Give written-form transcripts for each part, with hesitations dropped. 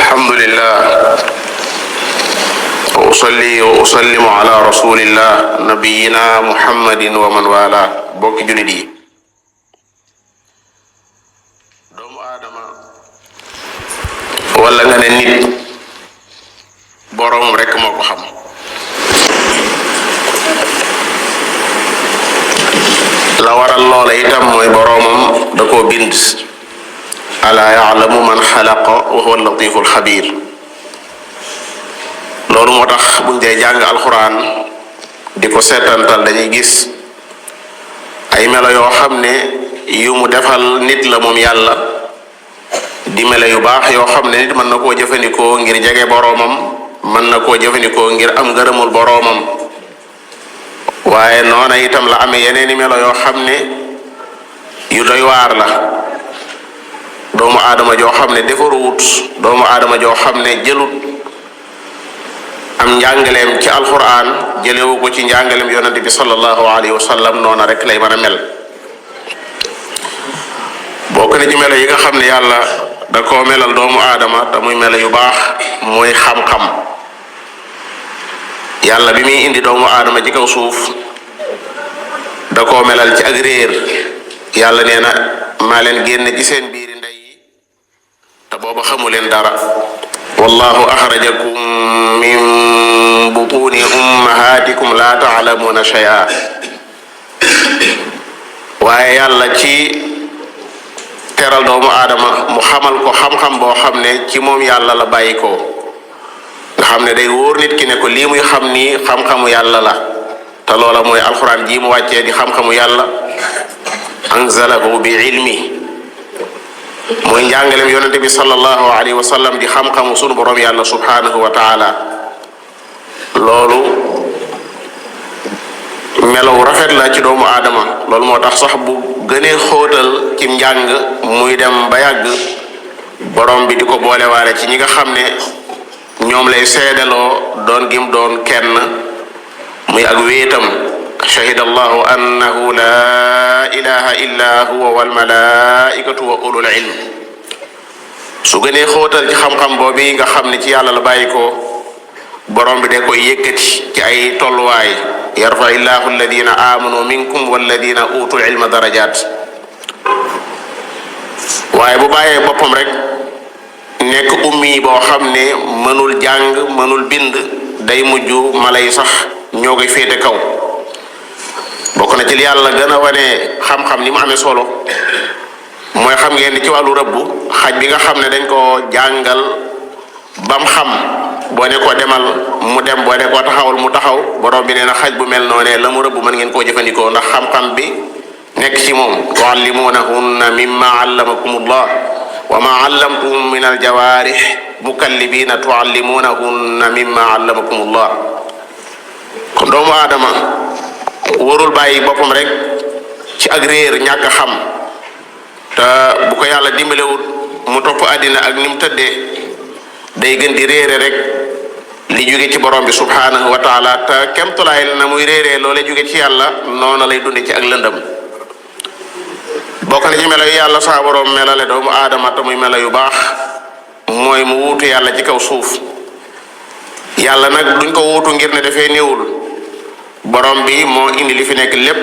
الحمد لله وأصلي وأسلم على رسول الله نبينا محمد ومن والاه bokki jullit yi doomu aadama wala nga ne nit boroomam rekk moo ko xam la waral loola itam mooy boroomam da koo bind alaa ya'lamu man xalaqa wa huwa al-latifu al-xabir loolu moo tax buñ dee jàng alxuraan di ko seetantal dañuy gis ay melo yoo xam ne yu mu defal nit la moom yàlla di melo yu baax yoo xam ne nit mën na koo jëfandikoo ngir jege boroomam mën na koo jëfandikoo ngir am ngërëmul boroomam waaye noona itam la amee yeneeni melo yoo xam ne yu doy waar la doomu aadama joo xam ne defaruwut doomu aadama joo xam ne jëlut am njàngaleem ci alquran jëlewu ko ci njàngaleem yonente bi sallallahu alayhi wa sallam noona rek lay mën a mel bokk na ci melo yi nga xam ne yàlla da koo melal doomu aadama te muy melo yu baax mooy xam-xam yàlla bi muy indi doomu aadama ci kaw suuf da koo melal ci ak réer yàlla nee na maa leen génn ci seen biiri ndey yi te booba xamu leen dara wallahu axrajakum min butuni ummahatikum la taalamuuna shay'a waaye yàlla ci teral doomu aadama mu xamal ko xam-xam boo xam ne ci moom yàlla la bàyyi ko nga xam ne day wóor nit ki ne ko lii muy xam nii xam-xamu yàlla la te loola mooy alxuraan ji mu wàccee di xam-xamu yàlla anzalahu bi ilmi mooy njàngalem yonente bi sallallahu alayhi wa sallam di xam-xamu sunu borom yàlla subhanahu wa taala loolu melaw rafet la ci doomu aadama loolu moo tax sax bu gënee xóotal ci njàng muy dem ba yàgg borom bi di ko boolewaale ci ñi nga xam ne ñoom lay seedaloo doon gim doon kenn muy ak wéetam shahida allahu annahu la ilaha illa huwa wal malaikatu wa ulul ilm su gënee xóotal ci xam-xam boobu nga xam ne ci yàlla la bàyyi ko borom bi de koy yëkkati ci ay tolluwaay yarfa illahu alladina amanu minkum walladina utul ilma darajat waaye bu bàyyee boppam rek nekk ummi boo xam ne mënul jàng mënul bind day mujj mala yi sax ñoo koy féete kaw bokk na ci li yàlla gën a wane xam-xam ni mu amee solo mooy xam ngeen ni ci wàllu rëbb xaj bi nga xam ne dañ ko jàngal bam xam boo ne ko demal mu dem boo ne ko taxawal mu taxaw borom bi nee na xaj bu mel noonee la mu rëbb mën ngeen koo jëfandikoo ndax xam-xam bi nekk ci moom tuallimunahunna mimma allamakumullah wa ma allamtum min aljawarih mukallibina tuallimunahunna mimma allamakumullah kon doomu aadama warul bàyyi boppam rek ci ak réer ñàkk a xam te bu ko yàlla dimbalewut mu topp àddina ak ni mu tëddee day gën di réere rek li jóge ci borom bi subhanahu wa taala te kemtulaay na muy réeree loolee jóge ci yàlla noona lay dunde ci ak lëndëm bokk na ci melo yu yàlla saa borom melale doomu aadama te muy melo yu baax mooy mu wuutu yàlla ci kaw suuf yàlla nag duñ ko wuutu ngir ne dafay néewul borom bi moo indi li fi nekk lépp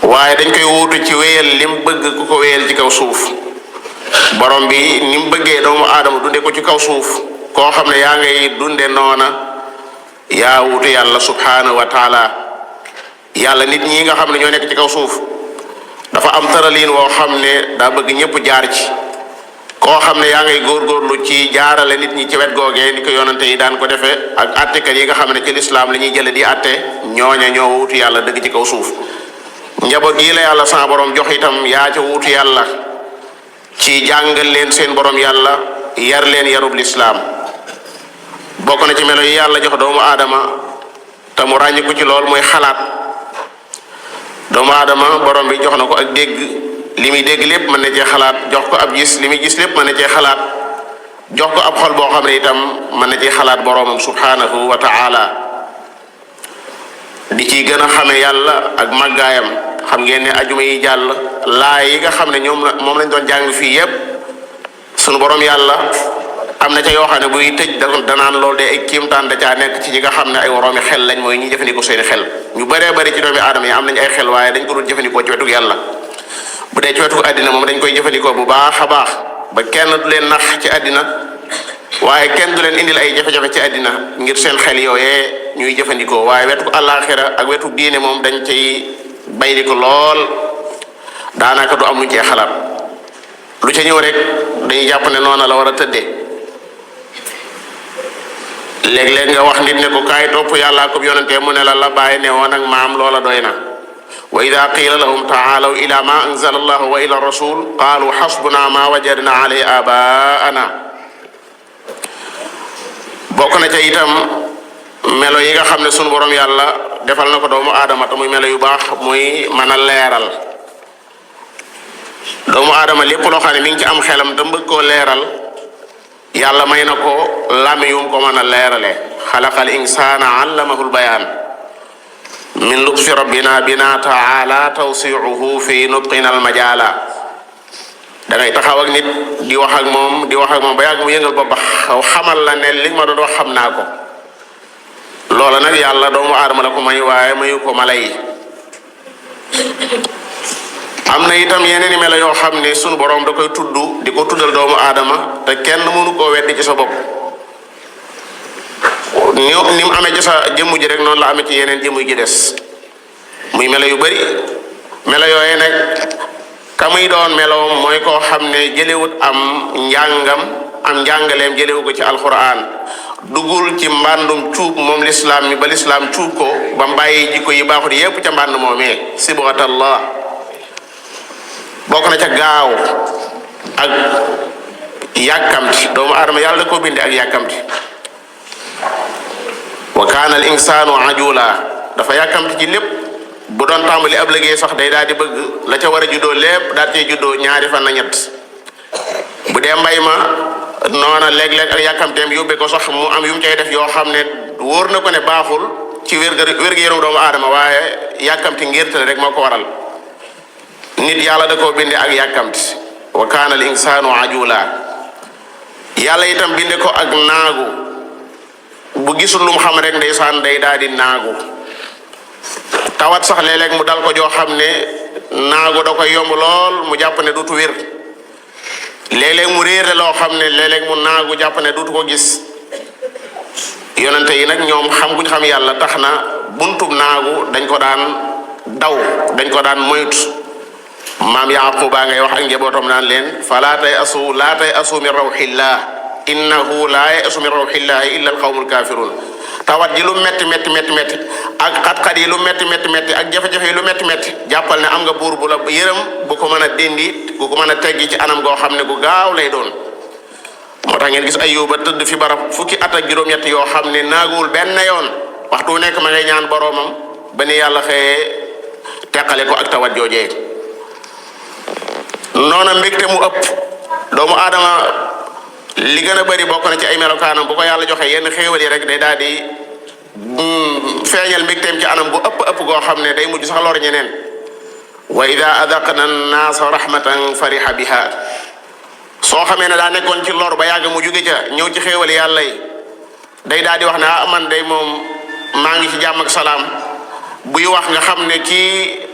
waaye dañ koy wuutu ci wéyal lim bëgg ku ko wéyal ci kaw suuf borom bi ni mu bëggee doomu aadama dunde ko ci kaw suuf koo xam ne yaa ngay dunde noona yaa wuutu yàlla subhanahu wa taala yàlla nit ñi nga xam ne ñoo nekk ci kaw suuf dafa am tëraliin woo xam ne daa bëgg ñëpp jaar ci koo xam ne yaa ngay góorgóorlu ci jaarale nit ñi ci wet googee ni ko yonante yi daan ko defee ak attekat yi nga xam ne ci lislaam la ñuy jële di atte ñooña ñoo wuutu yàlla dëgg ci kaw suuf njaboot gii la yàlla sa borom jox itam yaa ca wuutu yàlla ci jàngal leen seen borom yàlla yar leen yarub lislaam bokk na ci melo yi yàlla jox doomu aadama te mu ràññiku ci lool mooy xalaat doomu aadama borom bi jox na ko ak dégg li muy dégg lépp mën na cee xalaat jox ko ab gis li muy gis lépp mën na cee xalaat jox ko ab xol boo xam ne itam mën na cee xalaat boromam subhanahu wa ta'ala di ci gën a xame yàlla ak màggaayam xam ngeen ne ajuma yi jàll laay yi nga xam ne moom lañ doon jàng fii yépp sunu borom yàlla am na ca yoo xam ne buy tëj danaan loolu de ay kiimtaan da caa nekk ci ñi nga xam ne ay woroomi xel lañ mooy ñi jëfandikoo seeni xel ñu bëree bëri ci doomi aadama yi am nañ ay xel waaye dañ ko dul jëfandikoo ci wetu yàlla bu dee ci wetu àddina moom dañ koy jëfandikoo bu baax a baax ba kenn du leen nax ci àddina waaye kenn du leen indil ay jafe-jafe ci àddina ngir seen xel yooyee ñuy jëfandikoo waaye wetu àllaaxira ak wetu diine moom dañ cay bayli ko lool daanaka du am luñ cee xalaat lu ca ñëw rek dañuy jàpp ne noona la war a tëddee léeg-léeg nga wax nit ne ko kaay topp yàllaa ko yonentee mu ne la bàyyi ne woon ak maam loola doy na wa ida qila lahum taalaw ila ma anzala allahu wa ila rasul qaalu xasbuna ma wajadna alay abaana bokk na ca itam melo yi nga xam ne sunu borom yàlla defal na ko doomu aadama te muy melo yu baax muy mën a leeral doomu aadama lépp loo xam ne mi ngi ci am xelam te bëgg koo leeral yàlla may na ko làmmiñ yum ko mën a leerale xalaqal insaana allamahul bayaan min lutfi rabbina bina taala tawsiuhu fi nutqina al majaala da ngay taxaw ak nit di wax ak moom ba yàgg mu yëngal bopp xamal la ne li ma doon wax xam naa ko loola nag yàlla doomu aadama la ko may waaye mayu ko mala yi am na itam yeneen i melo yoo xam ne sunu borom da koy tudd di ko tuddal doomu aadama te kenn mënu koo weddi ci sa bopp ni mu amee ci sa jëmm ji rek noonu la amee ci yeneen jëmm ji des muy melo yu bari melo yooyee nag ka muy doon meloom mooy koo xam ne jëlewut am njàngaleem jëlewu ko ci alquran dugul ci mbàndum cuub moom lislaam mi ba lislaam cuub ko ba mbàyyi jikko yi baaxut yépp ca mbànd moomee sibghatallah bokk na ca gaaw ak yàkkamti doomu aadama yàlla da koo bindi ak yàkkamti wa kaana al insaanu ajula dafa yàkkamti ci lépp bu doon tàmbali ab liggéey sax day daal di bëgg la ca war a juddoo lépp daal cee juddoo ñaari fan na ñett bu dee mbay ma noona léeg-léeg ak yàkkamteem yóbbee ko sax mu am yu mu cay def yoo xam ne wóor na ko ne baaxul ci wér-gu-yaram doomu aadama waaye yàkkamti ngirtale rek moo ko waral nit yàlla da koo binde ak yàkkamti wa kaana al insaanu ajula yàlla itam binde ko ak naagu bu gisul lu mu xam rek ndeysaan day daal di naagu tawat sax léeg-léeg mu dal ko joo xam ne naagu da koy yomb lool mu jàpp ne duutu wér léeg-léeg mu réere loo xam ne léeg-léeg mu naagu jàpp ne duutu ko gis yonente yi nag ñoom xam guñ xam yàlla tax na buntub naagu dañ ko daan daw dañ ko daan moytu maam yaquba ngay wax ak njabootam naan leen fa laa tay asu min rawxillah innahu laa yasu min rawxillahi illa alqawmul kafirun tawat ji lu metti ak xat-xat yi lu metti ak jafe-jafe yi lu metti jàppal ne am nga buur bu la yërëm bu ko mën a dindi bu ko mën a teggi ci anam goo xam ne gu gaaw lay doon moo tax ngeen gis Ayuba tëdd fi barab fukki at ak juróom-ñett yoo xam ne naaguwul benn yoon waxtu nekk ma ngay ñaan boroomam ba ni yàlla xëyee teqale ko ak tawat joojee noona mbégte mu ëpp doomu aadama li gën a bëri bokk na ci ay melokaanam bu ko yàlla joxe yenn xéewal yi rek day daal di feeñal mbégteem ci anam gu ëpp goo xam ne day mujj sax lor ñeneen wa ida adaqna annaasa rahmatan fariha biha soo xamee ne daa nekkoon ci lor ba yàgg mu jóge ca ñëw ci xéewal yàlla yi day daal di wax ne man day moom maa ngi ci jàmm ak salaam buy wax nga xam ne kii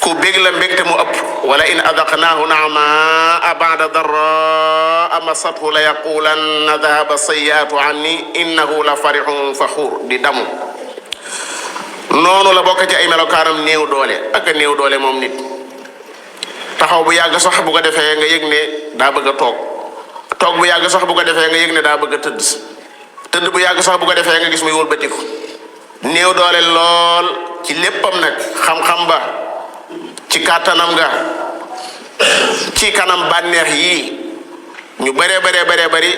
ku bég la mbégte mu ëpp wala in adaqnaahu na'maa ba'da darraa massathu la yaqulanna dhahaba sayyi'aatu anni innahu la farihun faxuur di damu noonu la bokk ci ay melokaanam néew doole ak néew doole moom nit taxaw bu yàgg sax bu ko defee nga yëg ne daa bëgg a toog bu yàgg sax bu ko defee nga yëg ne daa bëgg a tëdd bu yàgg sax bu ko defee nga gis muy wëlbatiku néew doole lool ci léppam nag xam-xam ba ci kàttanam nga ci kanam bànneex yii ñu bëree bëri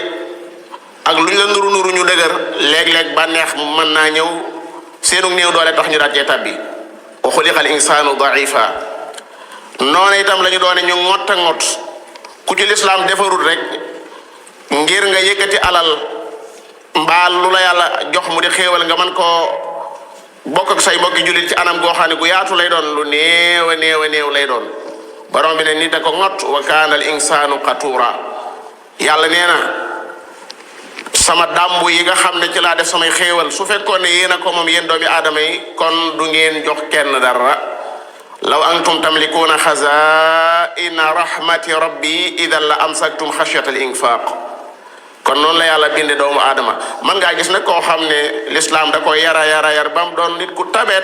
ak lu ñu la nuru ñu dëgër léeg-léeg bànneex mën naa ñëw seenu néew doole tax ñu daat cee tabbi wa xuliqal insaanu daifa noonu itam la ñu doone ñu ngott a ngott ku ci lislaam defarul rek ngir nga yëkkati alal mbaal lu la yàlla jox mu di xéewal nga mën koo bokk ak say mbokki jullit ci anam goo xam ne gu yaatu lay doon lu néew a néew lay doon borom bi ne nit a ko ngott wa kaana al insaanu qatuura yàlla nee na sama dàmbu yi nga xam ne ci laa def samay xéewal su fekkoon ne yéen a ko moom yéen doomi aadama yi kon du ngeen jox kenn dara law antum tamlikuuna xazaa'ina rahmati rabbi idan la amsaktum xashyata al infaq kon noonu la yàlla binde doomu aadama man ngaa gis nag koo xam ne lislaam da koy yar ba mu doon nit ku tabe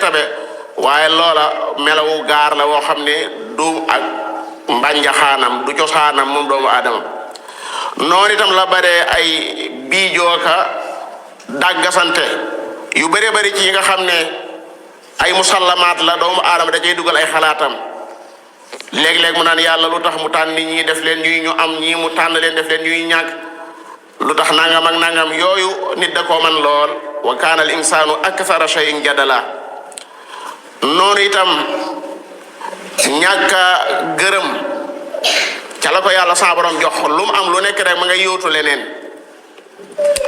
waaye loola melawu gaar la woo xam ne du ak mbanjaxaanam du cosaanam moom doomu aadama noonu itam la bare ay biijooka dàggasante yu bëree bëri ci yi nga xam ne ay musallamaat la doomu aadama da cay dugal ay xalaatam léeg-léeg mu naan yàlla lu tax mu tànn nit ñi def leen ñuy ñu am ñii mu tànn leen def leen ñuy ñàkk lu tax nangam ak nangam yooyu nit da koo man lool wa kaana al insaanu akthara shay'in jadala noonu itam ñàkk a gërëm ca la ko yàlla sa borom jox lu mu am lu nekk rek ma ngay yóotu leneen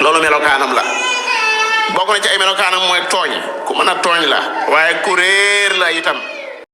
loolu melokaanam la bokk na ci ay melokaanam mooy tooñ ku mën a tooñ la waaye ku réer la itam